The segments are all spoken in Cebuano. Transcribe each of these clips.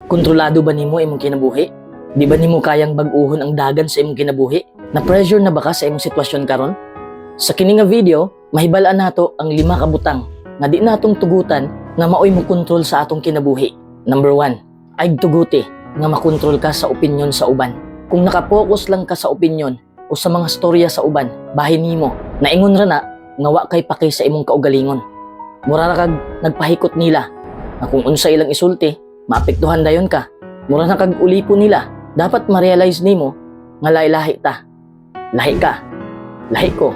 Kontrolado ba nimo imong kinabuhi? Di ba nimo kayang bag-uhon ang dagan sa imong kinabuhi? Na-pressure na ba ka sa imong sitwasyon karon? Sa kini nga video, mahibal-an nato ang lima ka butang nga di natong tugutan nga maoy mo kontrol sa atong kinabuhi. Number 1, ay tuguti nga makontrol ka sa opinyon sa uban. Kung nakapokus lang ka sa opinyon o sa mga storya sa uban, bahin nimo, naingon ra na nga wa kay paki sa imong kaugalingon. Mura ra kag nagpahikot nila nga kung unsa ilang isulti, maapektuhan dayon ka. Mura na kag ulipon nila. Dapat ma-realize nimo nga lahi-lahi ta. Lahi ka. Lahi ko.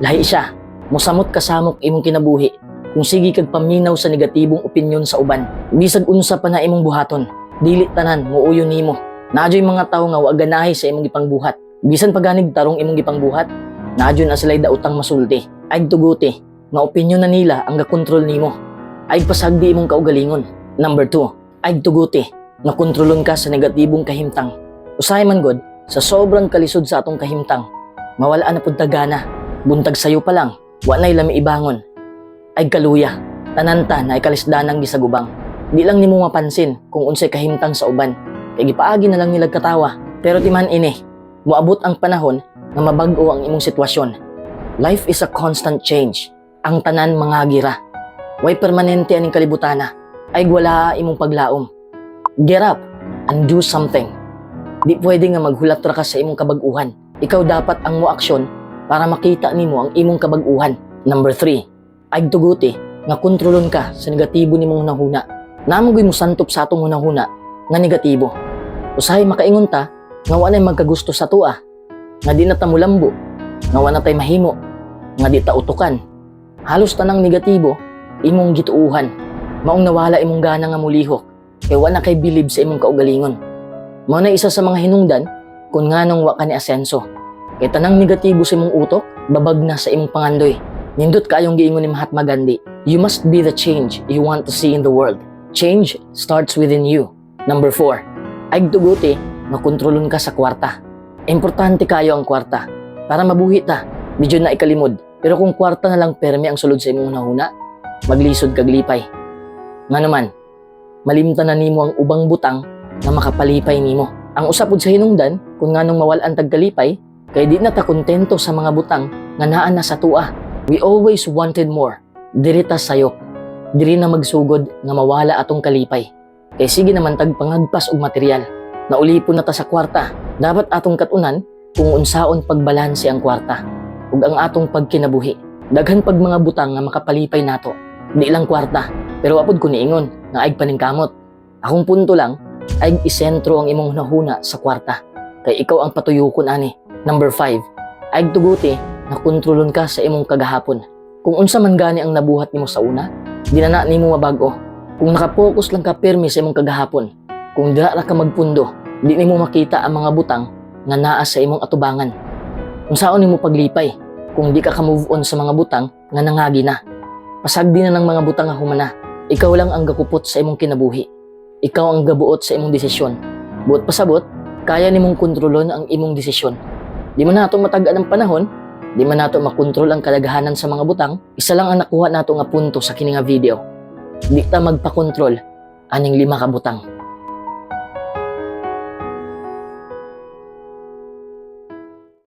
Lahi siya. Musamot kasamok imong kinabuhi kung sige kag paminaw sa negatibong opinyon sa uban. Bisag unsa pa na imong buhaton, dili tanan muuyo nimo. Naa juy mga tawo nga wa ganahi sa imong gipangbuhat. Bisan pa ganig tarong imong gipangbuhat, naa jud na sila'y daotang masulti. Ay tuguti nga opinyon na nila ang gakontrol nimo. Ay pasagdi imong kaugalingon. Number 2, ay tuguti nga kontrolon ka sa negatibong kahimtang. Usahay man gud, sa sobrang kalisod sa atong kahimtang, mawala na pud ta gana. Buntag sayo pa lang, wa na'y lami ibangon. Ay kaluya, tanan ta naay kalisdanang gisagubang. Di lang nimo mapansin kung unsay kahimtang sa uban. Kay gipaagi na lang nila katawa. Pero timan ini, moabot ang panahon nga mabag-o ang imong sitwasyon. Life is a constant change. Ang tanan mangagira. Way permanente aning kalibutana. Ay wala imong paglaom. Get up and do something. Di pwede nga maghulat ra ka sa imong kabag-uhan. Ikaw dapat ang moaksyon para makita nimo ang imong kabag-uhan. Number 3, ay tuguti nga kontrolon ka sa negatibo nimong hunahuna. Naa man guy mosantop sa atong hunahuna nga negatibo. Usahay makaingon ta nga wa nay magkagusto sa atoa, nga di na ta mulambo, nga wa na tay mahimo, nga di ta utukan. Halos tanang negatibo imong gituuhan. Maong nawala imong gana nga mulihok kay wa na kay bilib sa imong kaugalingon. Mao na isa sa mga hinungdan kung nganong wa ka ni asenso. Kay tanang negatibo sa imong utok, babag na sa imong pangandoy. Nindot kaayong giingon ni Mahatma Gandhi, "You must be the change you want to see in the world. Change starts within you." Number 4, ay tuguti nga kontrolon ka sa kwarta. Importante kayo ang kwarta. Para mabuhi ta, medyo na ikalimod. Pero kung kwarta na lang permi ang sulod sa imong hunahuna, maglisod kag lipay. Nga naman, malimtan na nimo ang ubang butang na makapalipay nimo. Ang usa pud sa hinungdan kung nganong mawal-an tag kalipay, kay di na ta kontento sa mga butang nga naa na sa atoa. We always wanted more. Diri ta sayop. Diri na magsugod nga mawala atong kalipay. Kay sige naman tag pangagpas og material. Naulipon na ta sa kwarta. Dapat atong katunan kung unsaon pagbalanse ang kwarta ug ang atong pagkinabuhi. Daghan pag mga butang nga makapalipay nato. Di lang kwarta, pero wa pud ko niingon nga ay paningkamot. Akong punto lang ay isentro ang imong hunahuna sa kwarta. Kay ikaw ang patuyukon ani. Number 5, ay tuguti nga kontrolon ka sa imong kagahapon. Kung unsa man gani ang nabuhat nimo sa una, di na na nimo mabago. Kung nakapokus lang ka pirmi sa imong kagahapon, kung dira ra ka magpundo, di nimo makita ang mga butang nga naa sa imong atubangan. Unsaon nimo paglipay kung di ka ka-move on sa mga butang nga nangagi na? Pasagdi na ng mga butang nga humana. Ikaw lang ang gakupot sa imong kinabuhi. Ikaw ang gabuot sa imong desisyon. Buot pasabot, kaya nimong kontrolon ang imong desisyon. Di man nato matag-an ang panahon, di man nato makontrol ang kadaghanan sa mga butang, isa lang ang nakuha nato nga punto sa kini nga video. Di ta magpakontrol aning lima ka butang.